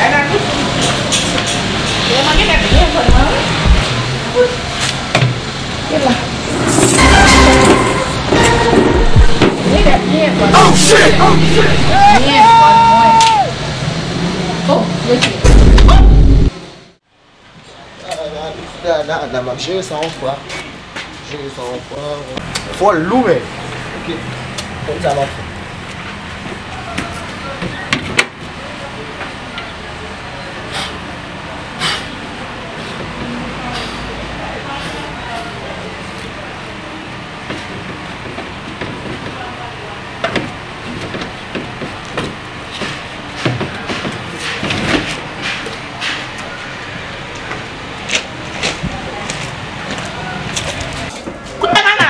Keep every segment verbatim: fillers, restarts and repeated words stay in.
Ay, nan tout. Yo manke tèt byen fò nan, wi. Gade la. Li tèt byen fò. Oh, shit! Oh, shit! Byen fò, mwen. Oh, retire. Nan, nan, nan, m ap jere sa yon fwa. Jere sa yon fwa. Fò l lou, men. Ok. Konn sa m ap fè. Kout banana.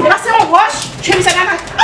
E pa se yon wòch, tchwe misye nana.